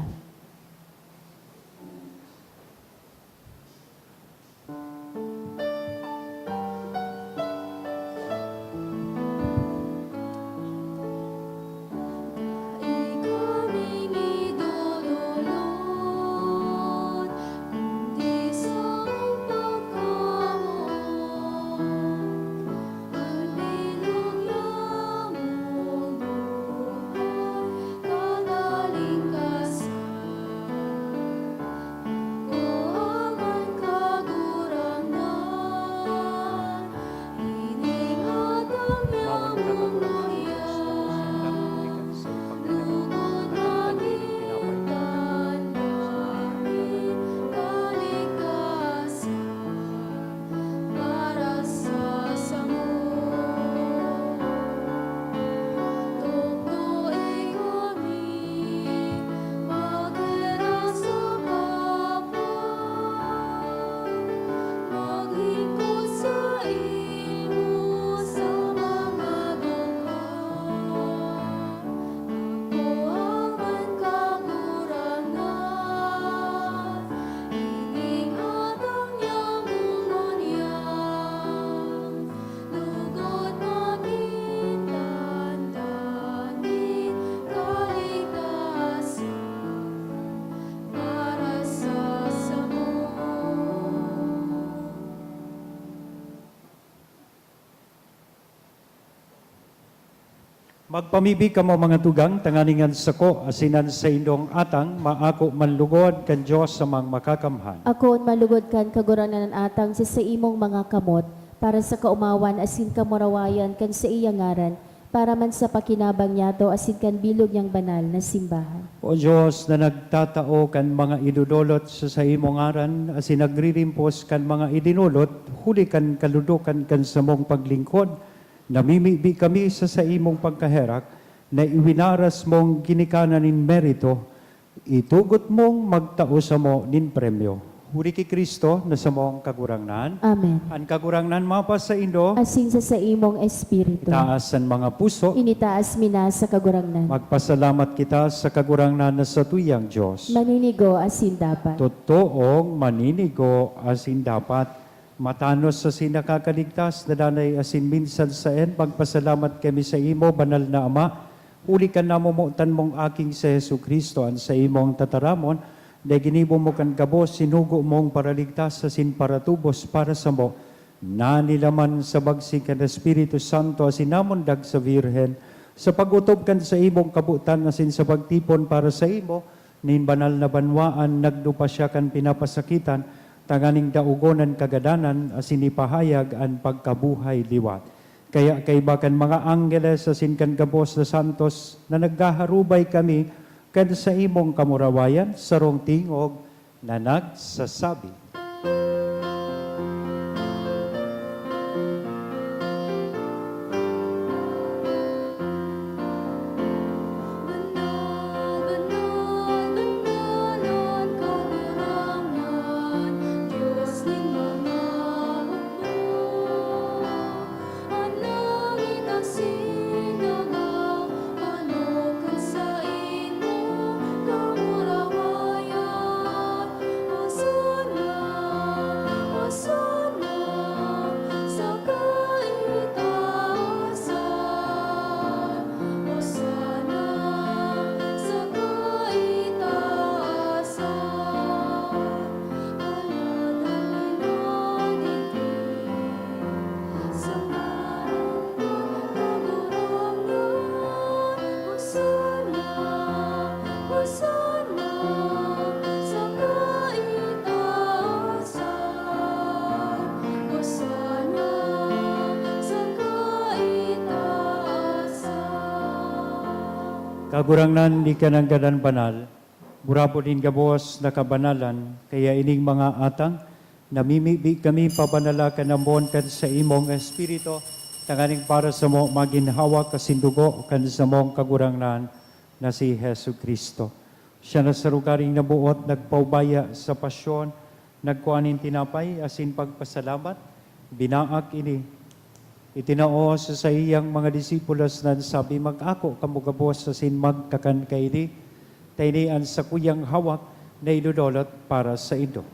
Magpamibi kamo, mga tugang, tanganing an sako asin an saindong atang maako man lugod kan Dios Amang Makakamhan. Akoon man lugod kan Kagurangnan an atang sa saimong mga kamot, para sa kaomawan asin kamurawayan kan saiyang ngaran, para man sa pakinabang niyato asin kan bilog niyang banal na simbahan. O Dios, na nagtatao kan mga idodolot sa saimong ngaran asin nagririmpos kan mga idinolot huli kan kaludokan kan samong paglingkod, namimibi kami sa saimong pagkaherak na iwinaras mong ginikanan nin merito, itugot mong magtao samo nin premyo. Huli ki Cristo na samong Kagurangnan. Amen. An Kagurangnan mapasaindo. Asin sa saimong espiritu. Itaas an mga puso. Initaas mi na sa Kagurangnan. Magpasalamat kita sa Kagurangnan na satuyang Dios. Maninigo asin dapat. Totoong maninigo asin dapat. Matanos asin nakakaligtas na danay asin minsan saen, magpasalamat kami saimo, Banal na Ama, huli kan namomotan mong Aking si Jesu-Cristo, an saimong tataramon, na ginibo mo kan gabos, sinugo mong paraligtas asin paratubos para samo. Nanilaman sa bagsing kan Espiritu Santo asin namundag sa Birhen, sa pag-otob kan saimong kabotan asin sa pagtipon para saimo, nin banal na banwaan, nagdupa siya kan pinapasakitan, tanganing daogon an kagadanan asin ipahayag an pagkabuhay liwat. Kaya kaiba kan mga anggeles asin kan gabos na santos na naghaharubay kami kan saimong kamurawayan, sarong tingog na nagsasabi. Kagurangnan, di ka nanggadan banal, burabod nin gabos na kabanalan, kaya ining mga atang, namimibi kami pabanala kan ambon kan saimong Espiritu, tanganing para samo magin hawak asin dugo kan samong Kagurangnan na si Jesu-Cristo. Siya na sa lugaring naboot, nagpaubaya sa pasyon, nagkua nin tinapay asin pagpasalamat, binaak ini, itinao sa saiyang mga disipulos, nan sabi, "Mag-ako kamo gabos asin magkakan kaini, ta ini an sakuyang hawak na idodolot para saindo."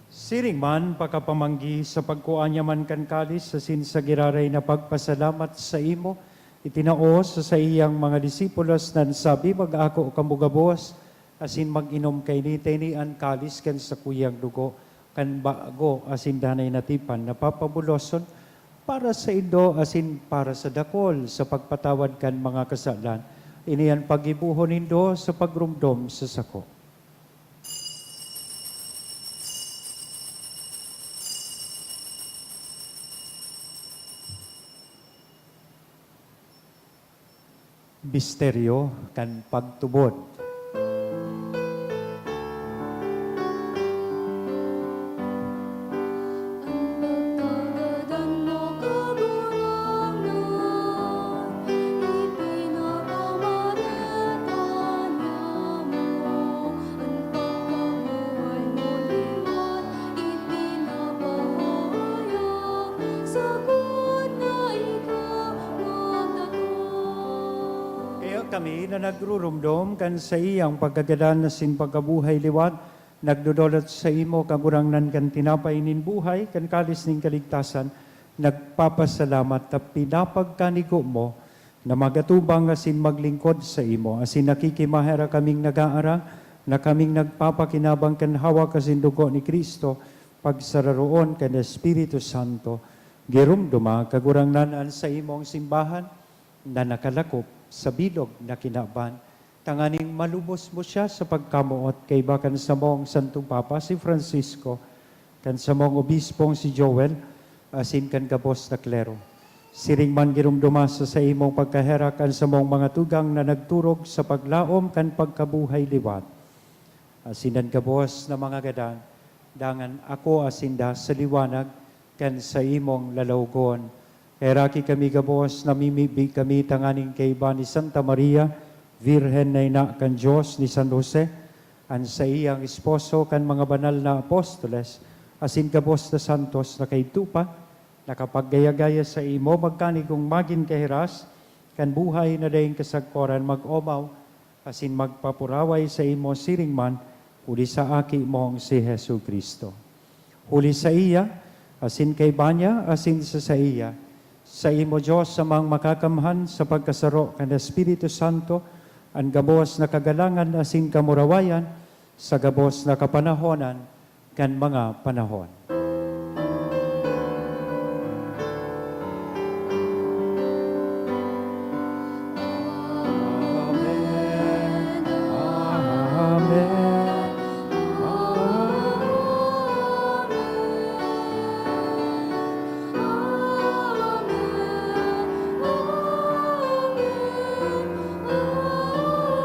Siring man, pakapamanggi, sa pagkua niya man kan kalis asin sa giraray na pagpasalamat saimo, itinao sa saiyang mga disipulos, nan sabi, "Mag-ako kamo gabos asin mag-inom kaini, ta ini an kalis kan sakuyang dugo kan bago asin danay na tipan na papabuloson para saindo asin para sa dakol sa pagpatawad kan mga kasalan. Ini an paggibohon nindo sa pagromdom sa sako." Misteryo kan pagtubod. An pagkagadan mo, Kagurangnan, ipinapamareta niamo. An pagkabuhay mo liwat, ipinapahayag, sagkod na ika magdakop. Kaya kami na nagruromdom kan saiyang pagkagadan asin pagkabuhay liwat, nagdodolot saimo, Kagurangnan, kan tinapay nin buhay, kan kalis nin kaligtasan, nagpapasalamat ta pinapagkanigo mo na magatubang asin maglingkod saimo, asin nakikimaherak kaming nag-aarang na kaming nagpapakinabang kan hawak asin dugo ni Cristo, pagsararoon kan Espiritu Santo. Giromdoma, Kagurangnan, an saimong simbahan na nakalakop sa bilog na kinaban, tanganing malubos mo siya sa pagkamoot, kaiba kan samong Santong Papa, si Francisco, kan samong obispong si Joel, asin kan gabos na klero. Siring man, giromdoma sa saimong pagkaherak an samong mga tugang na nagturog sa paglaom kan pagkabuhay liwat, asin an gabos na mga gadan, dangan akoa sinda sa liwanag kan saimong lalawgon. Kaheraki kami gabos, namimibi kami tanganing kaiba ni Santa Maria, Birhen na ina kan Dios, ni San Jose, an saiyang esposo, kan mga banal na apostoles, asin gabos na santos na kaidto pa, nakapaggaya-gaya saimo, magkanigong magin kahiras kan buhay na daing kasagkoran, mag-omaw asin magpapuraway saimo siring man huli sa Aki mong si Jesu-Cristo. Huli saiya, asin kaiba niya, asin sa saiya, saimo, Dios Amang Makakamhan, sa pagkasaro kan Espiritu Santo, an gabos na kagalangan asin kamurawayan sa gabos na kapanahonan kan mga panahon. Amen. Amen. Amen. Amen. Amen.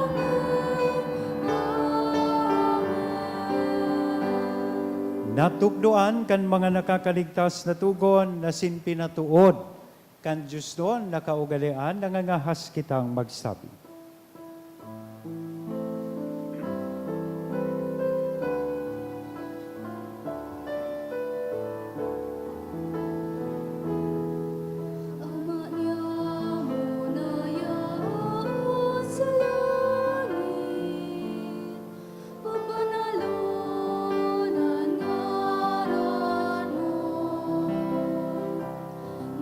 Natukdoan kan mga nakakaligtas na togon asin pinatood kan Diosnon na kaugalean, nangangahas kitang magsabi. Ama niamo na yaon sa langit, pabanalon an ngaran mo.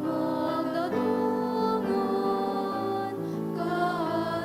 Magdadangan ka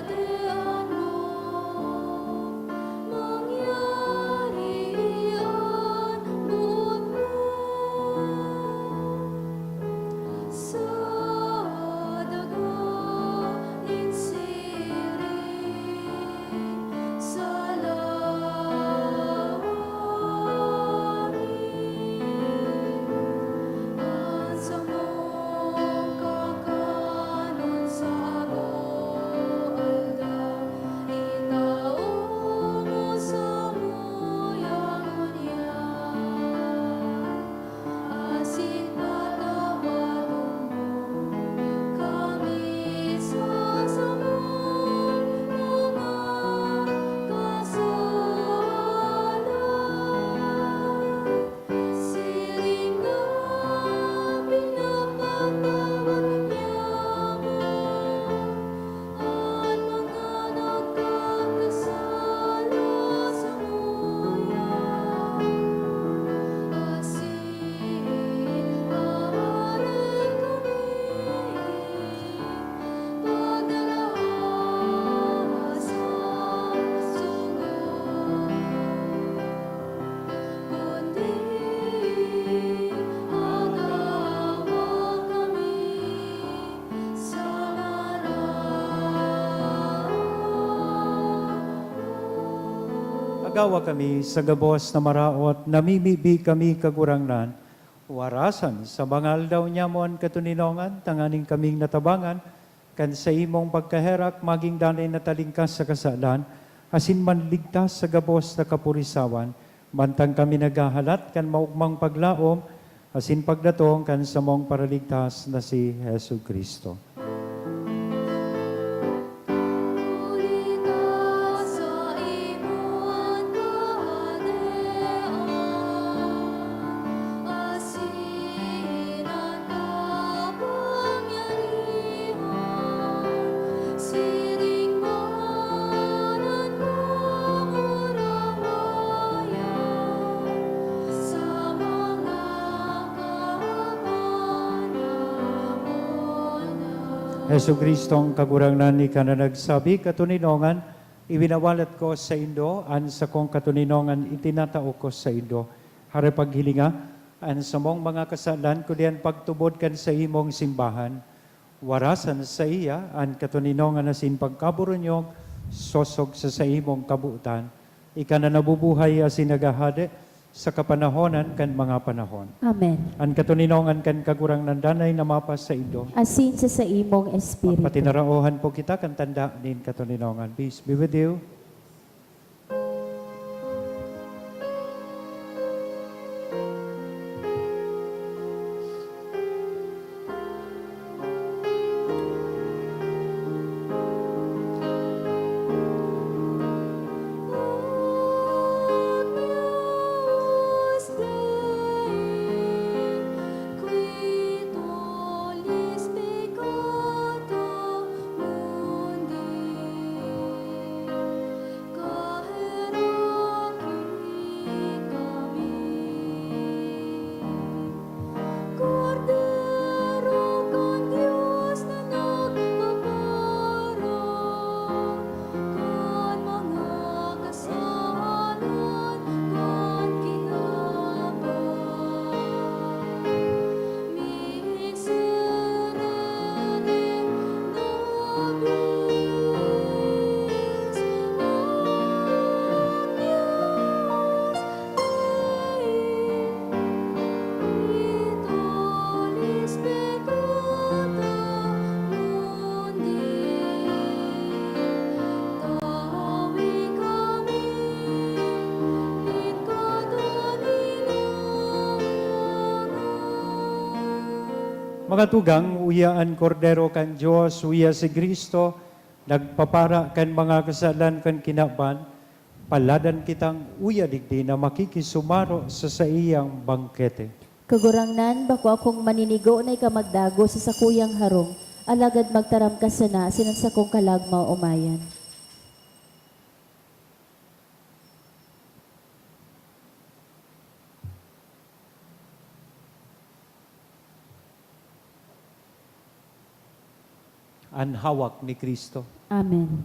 Gawa kami sa gabos na maraot, namimibi kami, Kagurangnan, warasan sa mga aldaw nyamo an katoninongan, tanganing kaming natabangan kan saimong pagkaherak, maging danay na talingkas sa kasalan, asin manligtas sa gabos na kapurisawan, mantang kami naghahalat kan maogmang paglaom asin pagdatong kan samong Paraligtas na si Jesu-Cristo. Jesu-Cristong Kagurangnan, ika na nagsabi, "Katoninongan, iwinawalat ko saindo an sakong katoninongan, itinatao ko saindo." Hare paghilinga an samong mga kasalan, kundi an pagtubod kan saimong simbahan. Warasan saiya an katoninongan asin pagkaburunyog sosog sa saimong kabotan. Ika na nabubuhay asin naghahade sa kapanahonan kan mga panahon. Amen. An katoninongan kan Kagurangnan danay na mapasaindo. Asin sa saimong espiritu. Patinaraohan po kita kan tanda nin katoninongan. Peace be with you. Kaheraki kami, Kordero kan Dios na nagpapara kan mga kasalanan kan kinaban. Mga tugang, uya an Kordero kan Dios, uya si Cristo, nagpapara kan mga kasalan kan kinaban. Paladan kitang uya digdi na makikisumaro sa saiyang bangkete. Kagurangnan, bako akong maninigo na ika magdagos sa sakuyang harong, alagad magtaram ka sana asin an sakong kalag maomayan. An hawak ni Cristo. Amen.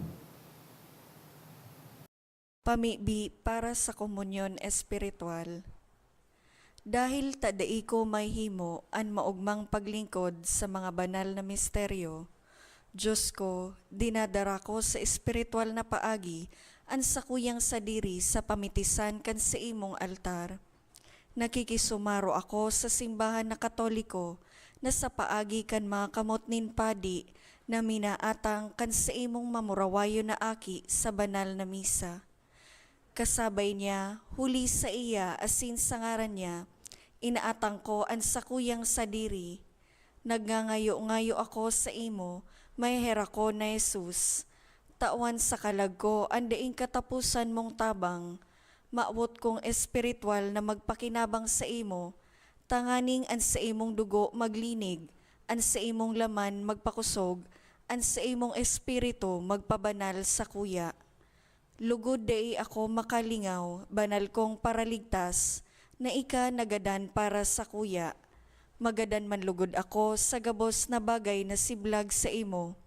Pamibi para sa komunyon espiritual. Dahil ta dai ko mahimo an maogmang paglingkod sa mga banal na misteryo, Dios ko, dinadara ko sa espiritual na paagi an sakuyang sadiri sa pamitisan kan saimong altar. Nakikisumaro ako sa simbahan na Katoliko na sa paagi kan mga kamot nin padi na minaatang kan saimong mamurawayon na aki sa banal na misa. Kasabay niya, huli saiya asin sa ngaran niya, inaatang ko an sakuyang sadiri. Nagngangayo-ngayo ako saimo, maheherak ko na Jesus. Tawan sa kalag ko an daing kataposan mong tabang. Mawot kong espiritual na magpakinabang saimo, tanganing an saimong dugo maglinig, an saimong laman magpakosog, an saimong espiritu magpabanal sakuya. Lugod dai ako makalingaw, banal kong Paraligtas, na ika nagadan para sakuya. Magadan man lugod ako sa gabos na bagay na siblag saimo,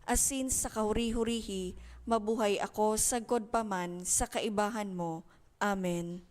asin sa kahuri-hurihi mabuhay ako sagkod pa man sa kaibahan mo. Amen.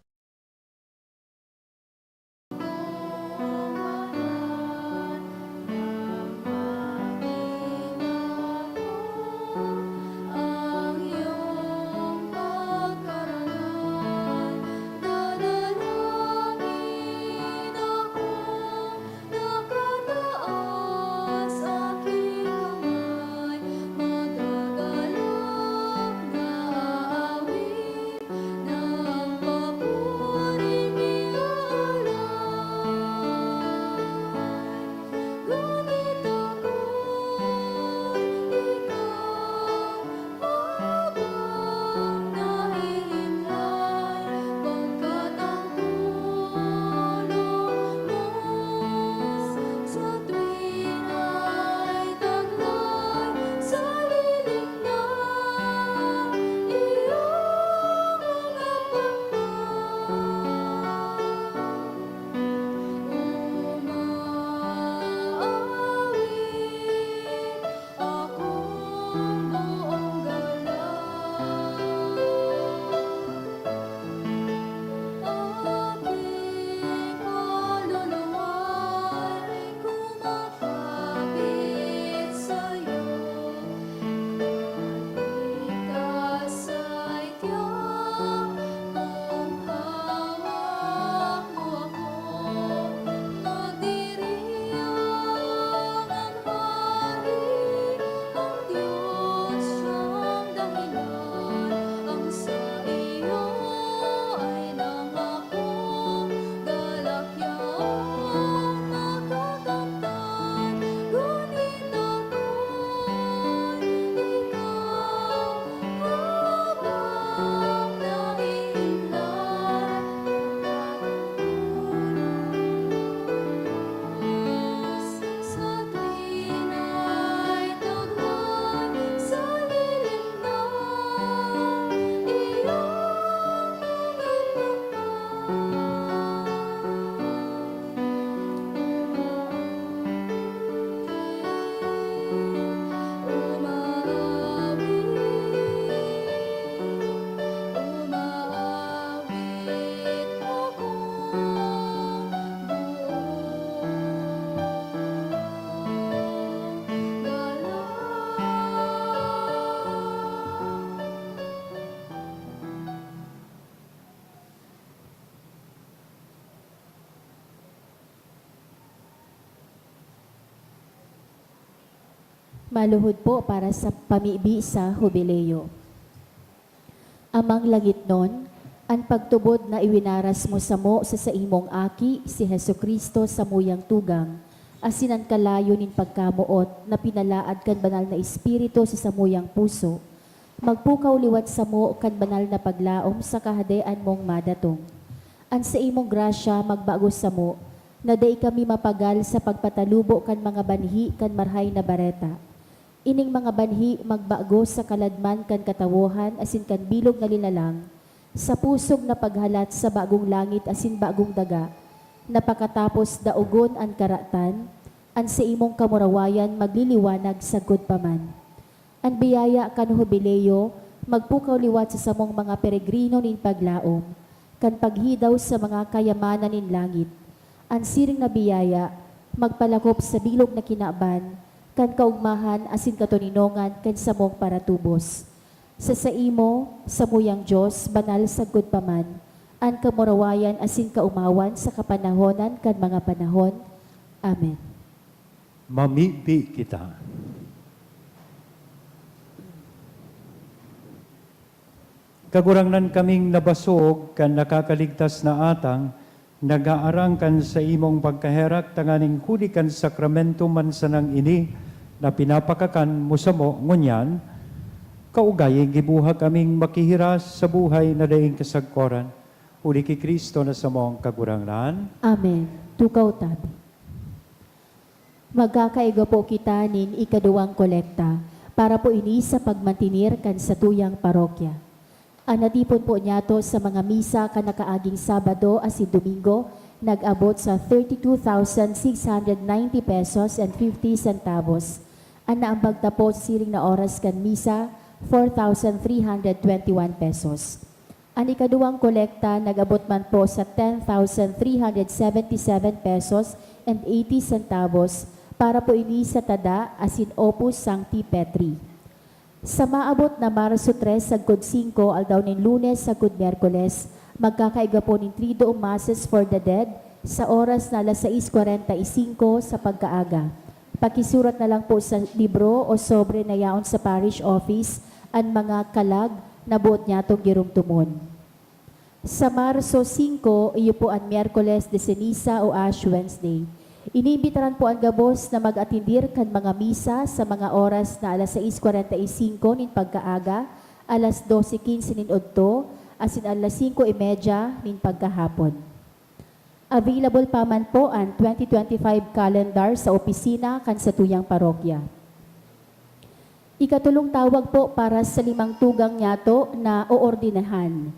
Maluhod po para sa pamibi sa Hubileo. Amang langitnon, an pagtubod na iwinaras mo samo sa saimong Aki, si Jesu-Cristo, samuyang tugang, asin an kalayo nin pagkamoot na pinalaad kan Banal na Espiritu sa samuyang puso, magpukaw liwat samo kan banal na paglaom sa Kahadean mong madatong. An saimong grasya magbago samo, na dai kami mapagal sa pagpatalubo kan mga banhi kan Marahay na Bareta. Ining mga banhi magbago sa kaladman kan katawohan asin kan bilog na linalang, sa pusog na paghalat sa bagong langit asin bagong daga, na pakatapos daogon an karatan, an saimong kamurawayan magliliwanag sagkod pa man. An biyaya kan Hubileo magpukaw liwat sa samong mga peregrino nin paglaom, kan paghidaw sa mga kayamanan nin langit. An siring na biyaya magpalakop sa bilog na kinaban kan kaogmahan asin katoninongan kan samong paratubos. Sa saimo, samuyang Dios, banal sagkod pa man, an kamurawayan asin kaomawan sa kapanahonan kan mga panahon. Amen. Mamibi kita. Kagurangnan, kaming nabasog kan nakakaligtas na atang, nag-aarang kan saimong pagkaherak tanganing huli kan sakramento man sanang ini na pinapakakan mo samo ngunyan, kaugaying gibuha kaming makihiras sa buhay na daing kasagkoran, huli ki Cristo na samong Kagurangnan. Amen. Tukaw tabi. Magkakaigwa po kita nin ikaduwang kolekta para po ini sa pagmantener kan satuyang parokya. An natipon po niyato sa mga misa kan nakaaging Sabado asin Domingo nag-abot sa thirty-two thousand six hundred ninety pesos and fifty centavos. An naambag ta po sa siring na oras kan misa, four thousand three hundred twenty-one pesos. An ikaduwang kolekta nag-abot man po sa ten thousand three hundred seventy-seven pesos and eighty centavos para po ini sa tada asin Opus Sancti Petri. Sa maabot na Marso tres sagkod singko, aldaw nin Lunes sagkod Miyerkules, magkakaigwa po nin Triduum Masses for the Dead sa oras na alas sais kwarenta y singko sa pagkaaga. Pakisurat na lang po sa libro o sobre na yaon sa parish office an mga kalag na boot nyatong giromdomon. Sa Marso singko, iyo po an Miyerkules de Ceniza o Ash Wednesday. Iniimbitaran po an gabos na mag-atendir kan mga misa sa mga oras na alas sais kwarenta y singko nin pagkaaga, alas dose kinse nin udto, asin alas singko y media nin pagkahapon. Available pa man po an twenty twenty-five calendar sa opisina kan satuyang parokya. Ikatolong tawag po para sa limang tugang nyato na oordinahan.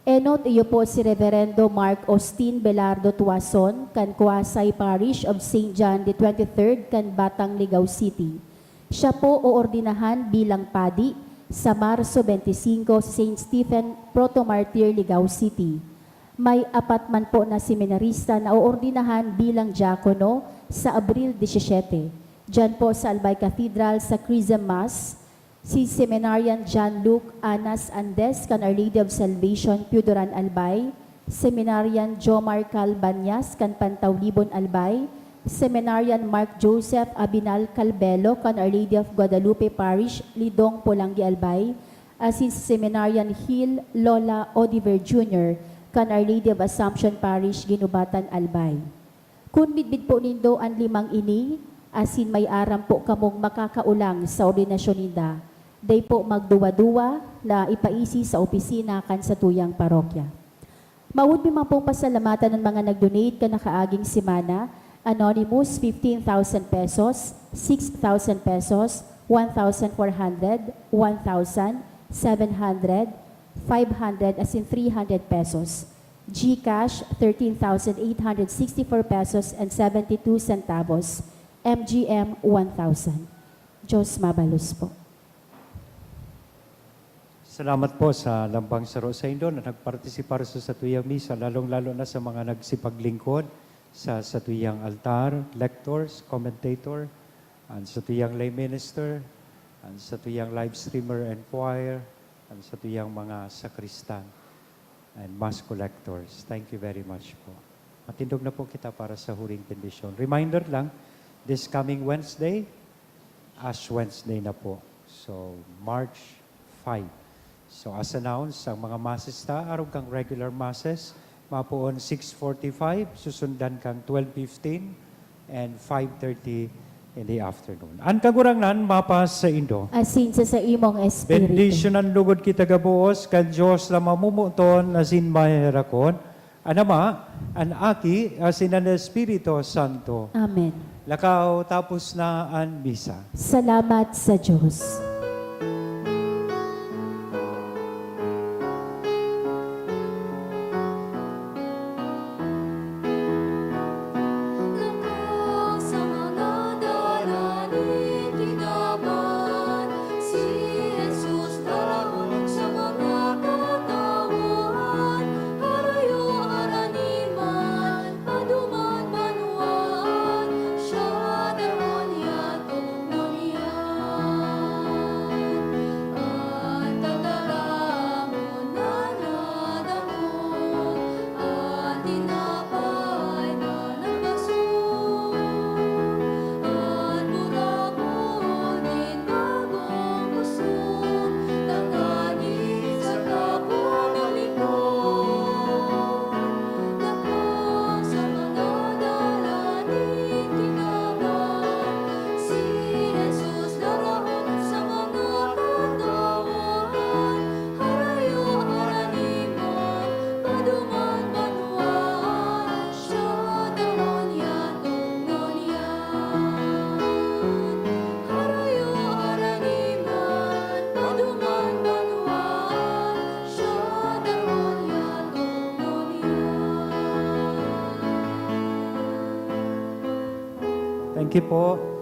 Enot, iyo po si Reverendo Mark Austin Belardo Tuason, kan Quasi Parish of Saint John the twenty-third, kan Batang, Ligao City. Siya po oordinahan bilang padi sa Marso twenty-five sa Saint Stephen Protomartyr, Ligao City. May apat man po na seminarista na oordinahan bilang diakono sa Abril disisiyete, diyan po sa Albay Cathedral sa Chrism Mass, si Seminarian John Luke Anas Andes kan Our Lady of Salvation, Pioduran, Albay, Seminarian Jomar Cal Banyas kan Pantawlibon, Albay, Seminarian Mark Joseph Abinal Calbelo kan Our Lady of Guadalupe Parish, Lidong, Polangui, Albay, asin si Seminarian Gil Lola Odiver Junior kan Our Lady of Assumption Parish, Guinobatan, Albay. Kun midbid po nindo an limang ini, asin may aram po kamong makakaolang sa ordinasyon ninda, dai po magduwa-duwa na ipaisi sa opisina kan satuyang parokya. Mawot mi man pong pasalamatan an mga nag-donate kan nakaaging semana: Anonymous, fifteen thousand pesos; six thousand pesos; one thousand four hundred; one thousand; seven hundred; five hundred, asin three hundred pesos. GCash, thirteen thousand eight hundred sixty-four pesos and seventy-two centavos. MGM, one thousand. Diyos mabalos po. Salamat po sa lambang saro saindo na nagpartisipar sa satuyang misa, lalong-lalo na sa mga nagsipaglingkod sa satuyang altar, lectors, commentator, ang satuyang lay minister, ang satuyang live streamer and choir, ang satuyang mga sakristan and mass collectors. Thank you very much po. Matindog na po kita para sa huring bendisyon. Reminder lang, this coming Wednesday, Ash Wednesday na po. So, March five. So, as announced, ang mga masses ta, arog kan regular masses, mapoon six forty-five, susundan kan twelve fifteen and five thirty in the afternoon. An Kagurangnan mapasaindo. Asin sa saimong espiritu. Bendisyonan lugod kita gabos kan Dios na mamomoton asin maheherakon, an Ama, an Aki, asin an Espiritu Santo. Amen. Lakaw, tapos na an misa. Salamat sa Dios. Sa mga dalan nin kinaban, si Jesus darahon sa mga katawan, harayo araniman, paduman banwaan, siya darahon yatong ngunyan. An tataramon na nadamon, an tinapay na nabasog, an burakon nin bagong pusog, tanganing sa kapamalikon. Dakul sa mga dalan nin kinaban, si Jesus darahon sa mga katawan, harayo araniman, paduman banwaan, siya darahon yatong ngunyan. Harayo araniman, paduman banwaan, siya darahon yatong ngunyan. Thank you po.